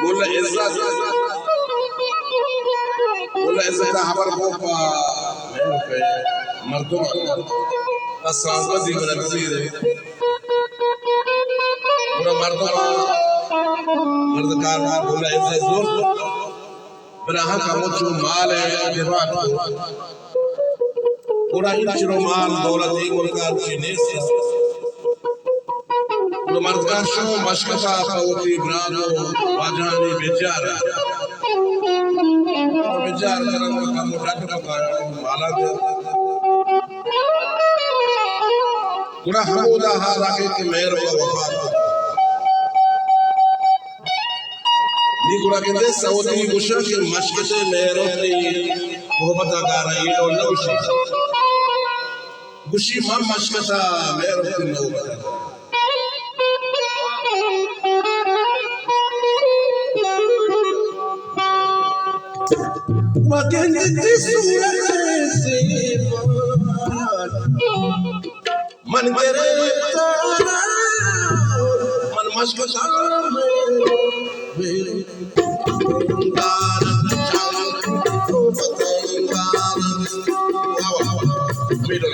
ملا عزت، ملا عزت ءَ ہبر کو پہ مہر پہ مردم، پہ سانگتی من رسید۔ گڑا مردم، مردکار، ملا عزت زور، بنا ہم کمو چو مال ءِ دیوان۔ گڑا انچو مال دولت اے ملک ءَ چی نیست۔ گڑا مردکار شو مشکت ءَ پہ وتی برات ءُ واجہانی بجار، بجار کنگ ءَ کمو ڈڈ کپاں، مالا دے۔ گڑا ہمودا حال آگے کہ مہر ءُ وفا۔ نی گڑا گندے سعودی گوشاں کہ مشکت ءِ مہر ءُ تئی محبت ءَ گاراں، اے ڈول نہ گوشی۔ گوشی من مشکت ءَ مہر ءُ تئی محبت ءَ۔ وگندے صورت ءِ سیما من گرفتار، من مشکتاں۔